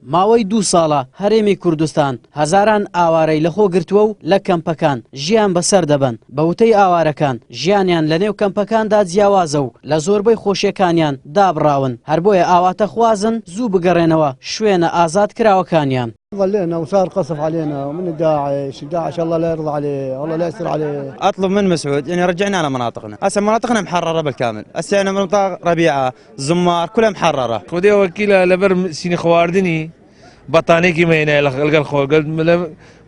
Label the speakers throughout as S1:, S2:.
S1: ماوەی دوو ساڵە هەرێمی کوردستان هەزاران ئاوارەی لەخۆ گرتووە و لە کەمپەکان ژیان بەسەر دەبەن، بە وتەی ئاوارەکان ژیانیان لەنێو کەمپەکاندا جیاوازە و لە زۆربەی خۆشیەکانیان دابڕاون، هەر بۆیە ئاواتەخوازن زوو بگەڕێنەوە شوێنە ئازادکراوەکانیان.
S2: ظلينا وصار قصف علينا ومن داعش داعش الله لا يرضى عليه الله لا يستر عليه.
S3: اطلب من مسعود يعني رجعنا على مناطقنا، هسه مناطقنا محرره بالكامل، هسه انا منطقه ربيعه، زمار كلها محرره.
S4: خودێ وەکیلە لەبەر سینی خواردنی بەتانێکی مێنە لەگەڵ خۆ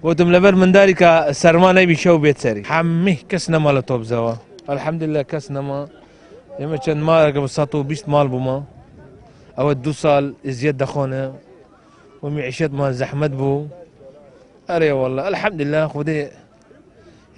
S4: گوتم لەبەر منداری کە سەرما نەبی شەو بێت سەری حەمی کەس نەما لە تۆپزەوە الحمدلله کەس نەما ئێمە چەند ماڵێکە بە 120 ماڵ بوومە ئەوە دوو ساڵ ئزیەت دەخۆنە و میعیشەتمان زەحمەت بوو ئەرێ والله الحمدلله خودێ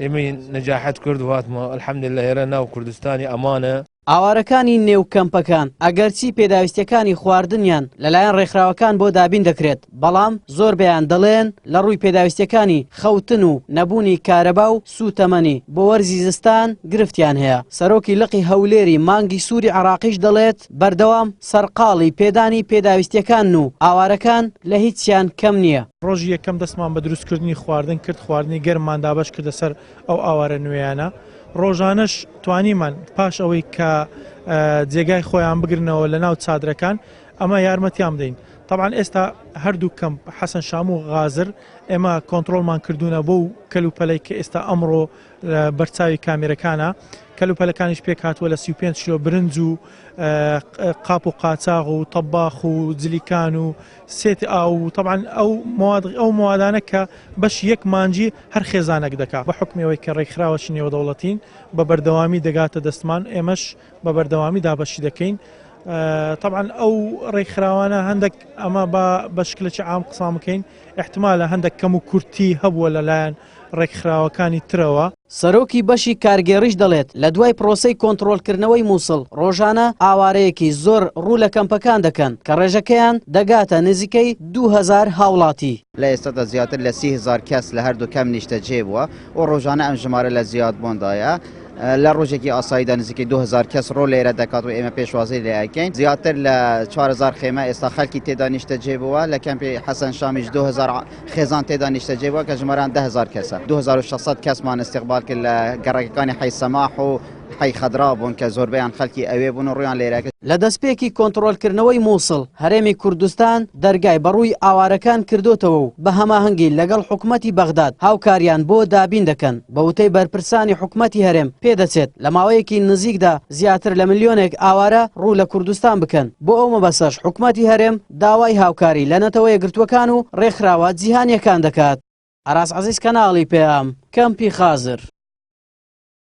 S4: ئێمەی نەجاحەت کرد و هاتمەوە الحمدلله ئێرە ناو کوردستانی ئەمانە.
S1: ئاوارەکانی نێو کەمپەکان ئەگەرچی پێداویستیەکانی خواردنیان لەلایەن ڕێکخراوەکان بۆ دابین دەکرێت، بەڵام زۆربەیان دەڵێن لە ڕووی پێداویستیەکانی خەوتن و نەبوونی کارەبا و سووتەمەنی بۆ وەرزی زستان گرفتیان هەیە. سەرۆکی لقی هەولێری مانگی سووری عێراقیش دەڵێت، بەردەوام سەرقاڵی پێدانی پێداویستیەکانن و ئاوارەکان لە هیچیان کەم نییە.
S5: ڕۆژی یەکەم دەستمان بە دروستکردنی خواردن کرد، خواردنی گەرممان دابەش کردە سەر ئەو ئاوارە نوێیانە، ڕۆژانەش توانیمان پاش ئەوەی کە جێگای خۆیان بگرنەوە لە ناو چادرەکان ئەمە یارمەتیان بدەین. تەبعەن ئێستا هەردوو کەمپ حەسەن شام و غازر ئێمە کۆنتڕۆڵمان کردوونە بۆ کەلوپەلەی کە ئێستا ئەمڕۆ بەرچاوی کامێرەکانە، کەلوپەلەکانیش پێکهاتووە لە 35 کیلۆ برنج و قاپ و قاچاغ و تەباخ و جلیکان و سێت ئاو و تەبعەن ئەو مواد ئەو موادانە کە بەشی یەک مانگی هەر خێزانێک دەکا بە حوکمی ئەوەی کە ڕێکخراوەکی نێودەوڵەتین بە بەردەوامی دەگاتە دەستمان ئێمەش بە بەردەوامی دابەشی دەکەین تەبعەن ئەو ڕێکخراوانە هەندێک ئەمە بە بە شکلێکی عام قسان بکەین احتمالە هەندێک کەم و کورتی هەبووە لەلایەن ڕێکخراوەکانی ترەوە.
S1: سەرۆکی بەشی کارگێڕیش دەڵێت، لە دوای پرۆسەی کۆنتڕۆڵکردنەوەی موسڵ، ڕۆژانە ئاوارەیەکی زۆر ڕوو لە کەمپەکان دەکەن، کە ڕێژەکەیان دەگاتە نزیکەی 2000 هاوڵاتی.
S6: لە ئێستادا زیاتر لە 30 هەزار کەس لە هەردوو کەمپ نیشتەجێ بووە و ڕۆژانە ئەم ژمارە لە زیادبووندایە. لە ڕۆژێکی ئاساییدا نزیکەی 2000 کەس ڕوو لێرە دەکات و ئێمە پێشوازی لێ ئەکەین. زیاتر لە 4000 خێمە ئێستا خەڵکی تێدا نیشتەجێ بووە. لە کەمپی حەسەن شامیش 2000 خێزان تێدا نیشتەجێ بووە کە ژمارەیان 10,000 کەسە. 2600 کەسمان ئیستیقبال کرد لە گەڕەکەکانی حەی سەماح و حەی خەدرا بوون کە زۆربەیان خەڵکی ئەوێ بوون و ڕوویان لێرە کرد.
S1: لە دەستپێکی کۆنتڕۆڵکردنەوەی مووسڵ، هەرێمی کوردستان دەرگای بەڕووی ئاوارەکان کردۆتەوە و بە هەماهەنگی لەگەڵ حکومەتی بەغداد هاوکاریان بۆ دابین دەکەن. بە وتەی بەرپرسانی حکومەتی هەرێم، پێدەچێت لە ماوەیەکی نزیکدا زیاتر لە ملیۆنێک ئاوارە ڕوو لە کوردستان بکەن، بۆ ئەو مەبەستەش حکومەتی هەرێم داوای هاوکاری لە نەتەوە یەکگرتووەکان و ڕێکخراوە جیهانییەکان دەکات. ئاراس عەزیز کەناڵی پەیام، کەمپی خازر.